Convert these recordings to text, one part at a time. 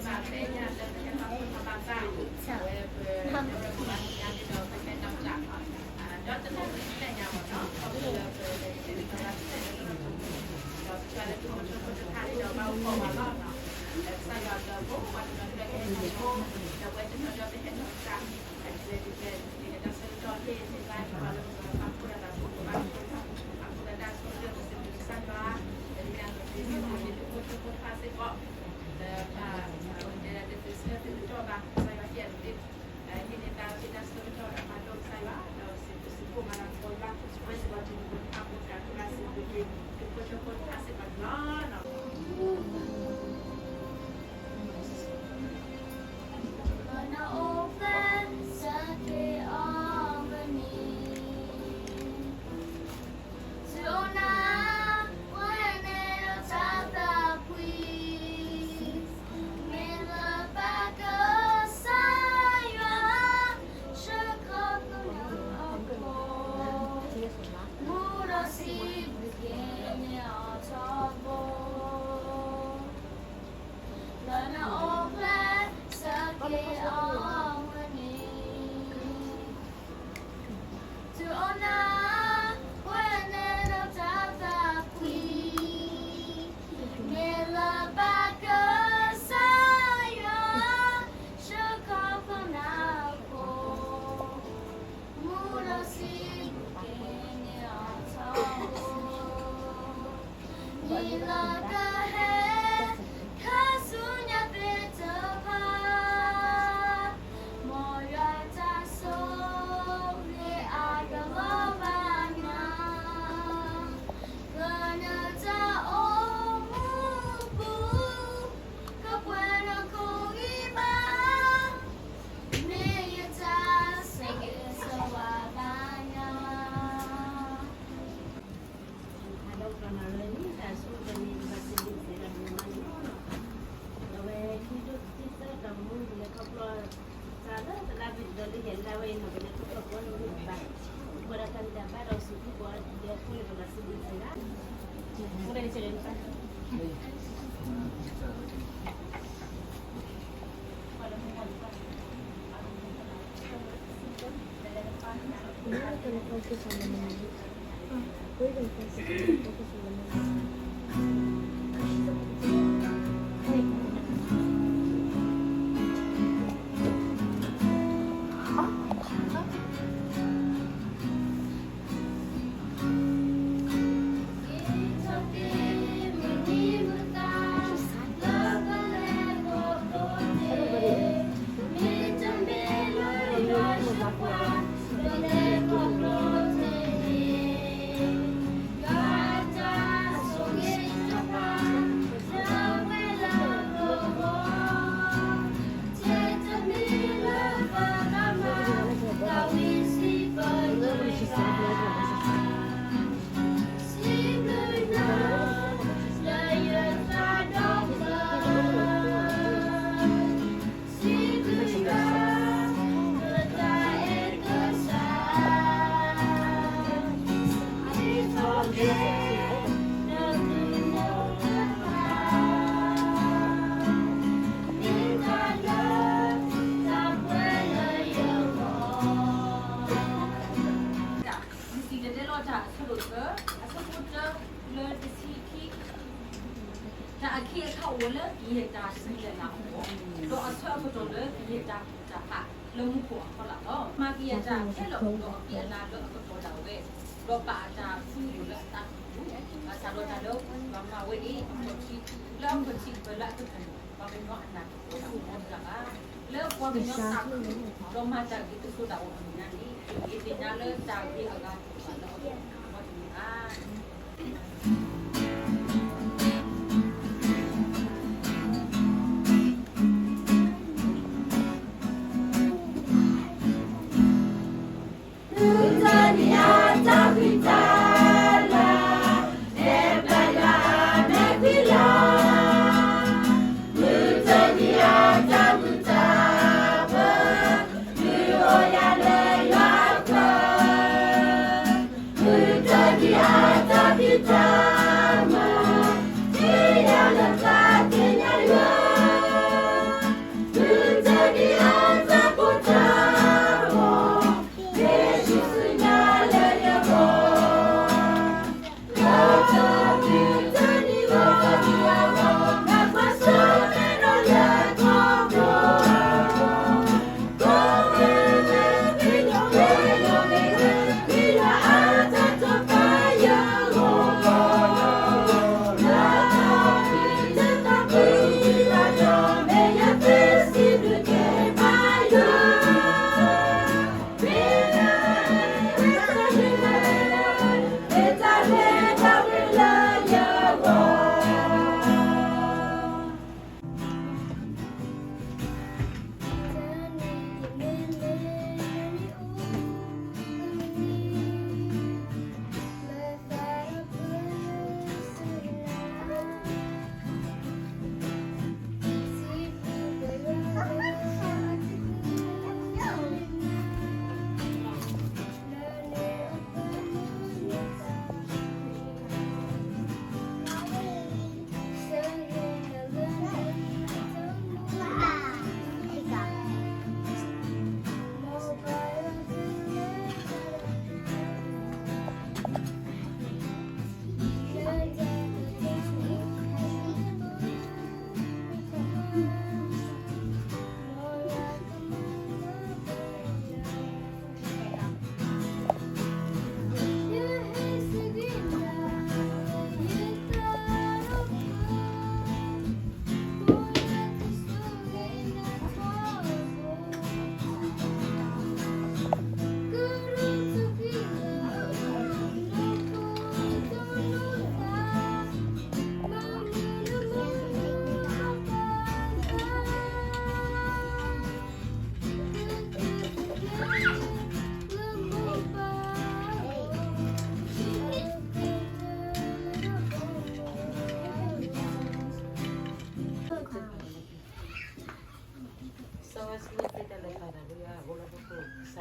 သ့ၣ်ညါလၢပဟဲမၤဖိသးဘၣ်သး, အဝဲပ, ပမၤသ့ၣ်ညါန့ၣ်ဒီးပဟဲနီၢ်ကစၢ်, ဒီးတနံၤညါန့ၣ်လီၤနီၤ, ခီဖျိလၢပလဲၤတၢ်လၢတၢ်လီၢ်တဖၣ်န့ၣ်, ဒီးပကလဲၤတၢ်လၢတၢ်လီၢ်တဖၣ်န့ၣ်ဒီး ဘၣ်အိၣ်ဖှိၣ်မးလီၤနီၤ, ကစၢ်ယွၤလၢပအိၣ်ဝဲတနီၤဒီးပဟဲနီၢ်ကစၢ်, ဒီးပဝဲတနီၤဒီးပဟဲနီၢ်ကစၢ်, အဝဲတၢ်ဆၢကတီၢ်ဟ့ၣ်န့ၢ်ဘၣ်ပှၤလၢပကပာ်ဖှိၣ်ဒၣ်တၢ်ဖိ ပဘၣ်ဖှိၣ်ဒၣ်တၢ်ဖိ ပဘၣ်ဖှိၣ်ဒၣ်တၢ်ဆိၣ်ဂ့ၤလၢပစံးဘျုးကစၢ်ယွၤ, လၢညါန့ၣ် ပစံးဘျုးဖိသၣ်စ့ၢ်ကီး, လၢပတဲဒၣ်တသ့ဆၢသ့ကတီၢ်ဘၣ် ကစၢ်ယွၤဟ့ၣ်အဒိးသ့, ဟ့ၣ်န့ၢ်တၢ်ဆၢကတီၢ်ဒီးပာ်ဒိၣ်ကစၢ်ယွၤ, ဒီးစံးဘျုးစံးဖှိၣ်မၤလၤကပီၤယွၤ, ဝဲစ့ၢ်ကီးတနံၤပကဖးဖိတၢ် ကစၢ်စံးဘျုးက့ၤ ဖိသၣ်ဖိသၣ်စ့ၢ်ကီးန့ၣ်လီၤ. နအိၣ်ဖျဲၣ်စက့ၤအီၤဝဲန့ၣ်, ဆူနၤဝဲန့ၣ်ဒီးတၢ်သးကွံ, မ့ၢ်လၢဘၣ်ကစၢ်ယွၤ, ဆှၢခီဖျိနၤအဃိ, မူဒီးစံးဘျုးက့ၤန့ၢ်အီၤထီဘိ. လၢနအိၣ်ဖျဲၣ်စက့ၤအီၤဝဲန့ၣ်, ဆူနၤဝဲန့ၣ်ဒီးတၢ်သးကွံ, မ့ၢ်လၢဘၣ်ကစၢ်ယွၤ, ဆှၢခီဖျိနၤအဃိ, မူဒီးစံးဘျုးက့ၤန့ၢ်အီၤထီဘိ. နံၤလၢကဟဲ, ခါဆူညါသ့ၣ်တဖၣ်, မ်ယွၤတၢ်ဆိၣ်ဂ့ၤအကလီၤဘၣ်နၤ, လၢနတၢ်အိၣ်မူပူၤ, ကပှဲၤဒီးကိးဂံၢ်ဘါ, မ့ၢ်ယတၢ်ဆိၣ်ဂ့ၤဆိၣ်ဝါဘၣ်နၤ. ဟါလၢကမၤလၢနံၣ် တၢ်ဆိကတၢၢ်န့ၣ် ပဘၣ်စံးဘျုးကစၢ်ယွၤန့ၣ်လီၤ. အဝဲခံဒိၣ်ခံသၢတၢ်မူ ပလဲၤခီဖျိတၢ်လၢတလါဘ့ၣ်ဒီးလၢယဲၢ်လါဝဲအံၤန့ၣ် ပလဲၤခီဖျိပှၤလၢမုၢ်ဘၣ် ပှၤဒီးတၢ်မ့ၢ်တၢ်ဘၣ်ဒီးစံးဘျုးပှၤဒီးဖိလၢပဘၣ်စံးဘျုးကစၢ်ယွၤ မ့ၢ်ဘၣ်န့ၣ် စံးဘျုး တၢ်အဆၢဒိၣ်သၢ, အဆၢဖိတၢလၢတဆံခံ, တၢ်အခံအခါအိၣ်ဝဲလၢကယဲၢ်တၢ်ဆူလဲၣ်လၢအဂီၢ်, ဒီးအဆၢအကတီၢ်လၢကယဲၢ်တၢ်ကူၣ်တၢ်ဖးလၢမူခိၣ်အဖီလာ်လီၤ. မၤကယဲၢ်တၢ်ခဲလၢာ်အိၣ်ဒီးအကံၢ်အနါလၢအကတီၢ်ဒၣ်ဝဲ, ဒီးပာ်အတၢ်စုအိၣ်လၢအသးကံၢ်ပူၤ, ဘၣ်ဆၣ်ဒီးတၢ်လၢပှၤမၤဝဲအံၤ အခီၣ်ထံး, လၢအခီၣ်ထံးပၢၢ်လၢအကတၢၢ်န့ၣ် ပှၤကညီအနၢ်တအိၣ်တၢ်မူတၢ်ဘၣ်, လၢပှၤကညီသးခု ဒီးမၤတၢ်ဂ့ၤတစိၤတၢ်အိၣ်အမဲာ်ညါန့ၣ် ယသ့ၣ်ညါလၢတၢ်ဂ့ၤအဂၤတအိၣ်ဘၣ်လၢအဂီၢ် မ်တမ့ၢ်ဘၣ်. မုၢ်တနံၤအတၢ်ဝံတၢ်လၢ် ဟဲပၢၢ်လၢအမဲာ်ကွံာ်လီၤ. မုၢ်တနံၤအတၢ်ဘူၣ်တၢ်ဘါ မုၢ်အိၣ်ယၤလၢယွၤအခွဲး, မုၢ်တနံၤအတၢ်ဘူၣ် ဧၢ,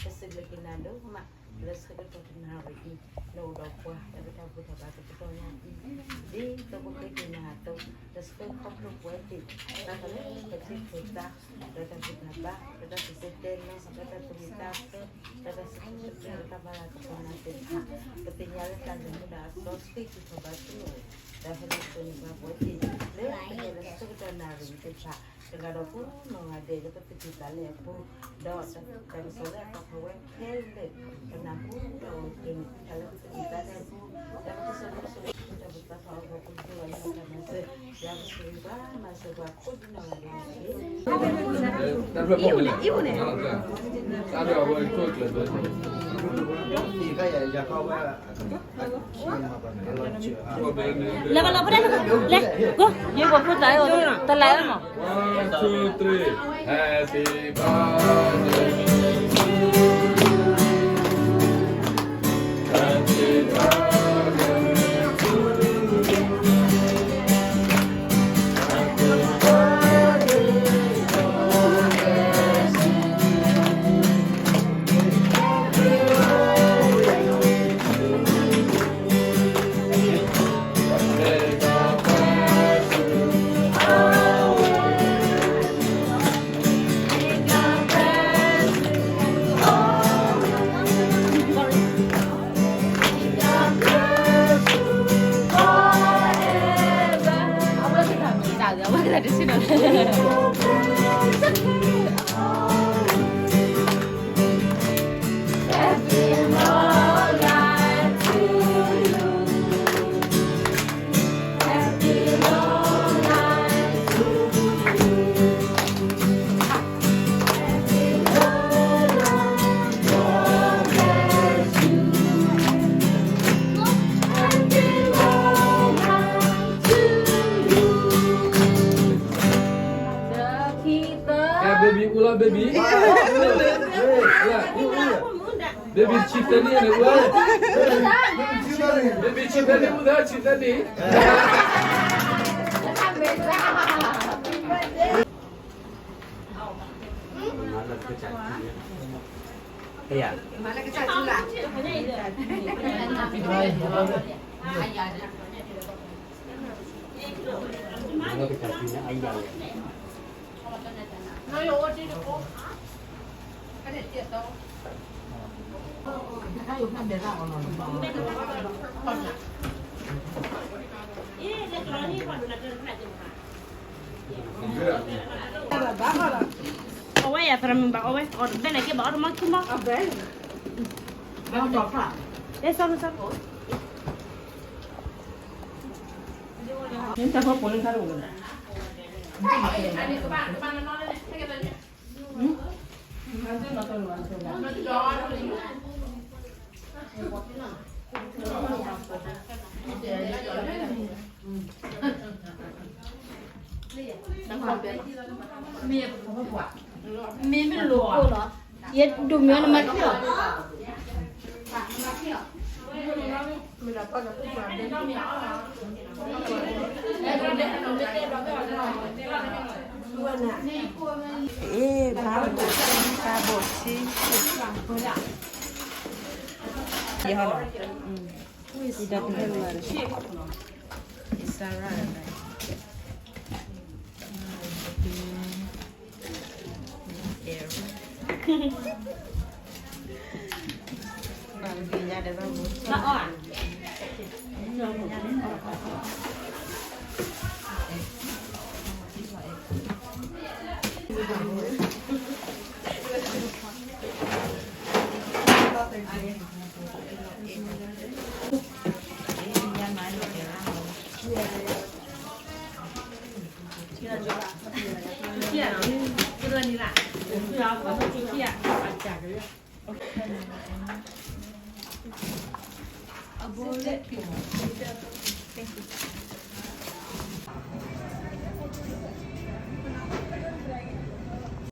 ပစံးဘျုးက့ၤနၤဒိၣ်မး လၢဆၢကတီၢ်တနၣ်ရံၣ်အံၤ နအိၣ်ဒီးပှၤလၢပတၢ်ဘူၣ်တၢ်ဘါကပတီၢ်ညါအံၤ, ဒ်သိးပဃ့က့ၤနၤအသိး လၢဆှၢခီဖျိပဝဲသ့ၣ် တၢ်လၢပထံၣ်ပသါ ဒီးတၢ်ဘူၣ်တၢ်ဘါ ဒီးတၢ်စံၣ်တဲၤတဲလီၤ ဒီးတၢ်သူၣ်ဝံၣ်သးဆၢ ဒီးတၢ်စံၣ်တဲၤတဲလီၤတၢ်ဘါလၢကပီၤနၤသ့ၣ်တဖၣ် ပသ့ၣ်ညါလၢတၢ်လၢမူဒါအသီသ့ကထီၣ်ဘါသ့ၣ် ဒီးဟဲလၢပှဲၤန့ၢ်ဘၣ်ပဝဲသ့ၣ် လၢပဟဲလၢဆၢကတီၢ်နၣ်ရံၣ်သ့ၣ်တဖၣ် တဂၤဒီးကိးနီၢ်ဂၤဒဲးလၢပသူၣ်ကံၢ်သးလဲအပူၤ, ဒီးတၢ်ကစီၣ်လၢအပာ်ဖျါဝဲခဲလၢာ် ပနၢ်ဟူဒီးအိၣ်က့ၤတၢ်လၢပသူၣ်ကံၢ်သးလဲအပူၤ, ဒီးပကဆိၣ်ဂ့ၤဆိၣ်ဝါတၢ်ပသးဖးအီၤ ပပူၤဒိၣ်အလီၢ်တၢ်မၤစၢၤ, ယွၤကဆိၣ်ဂ့ၤပှၤမၤစၢၤပှၤကိးဒ်နီၢ်ဂၤဒဲးန့ၣ်တက့ၢ်. လဲၤဘၣ်လီၤဖဲလဲၣ်, လဲၤ, ယဖိသၣ်, တလးအမး. One, two, three, Happy birthday. အဲ baby အူလီၤ baby, baby ဆံသၢနံၣ်န့ၣ် အူလီၤ, baby ဆံသၢနံၣ် အူလီၤ ဆံသၢနံၣ်. အဝဲယၤသရမုၣ်ဘၣ်အီၣ်ဝဲ, အီၣ်တဘဲန့ၣ်က့ၤဘၣ်အီၣ်တမီခံမီ, အဘဲ, အီၣ်တမီဖး, အဲ sorry sorry. မ့မ့ၢ်လိာ်ကိၣ်လီၤ, ယဲဒိၣ်မ့ၢ်အီၤနမၤခံလီၤ. အ့ၣ် ဘၣ်ဘိၣ်ထံ ဘိၣ်ထံ, ယဟီလီၤ, ယဒီပုၢ်ဝဲၢ်, ယစၤရါ,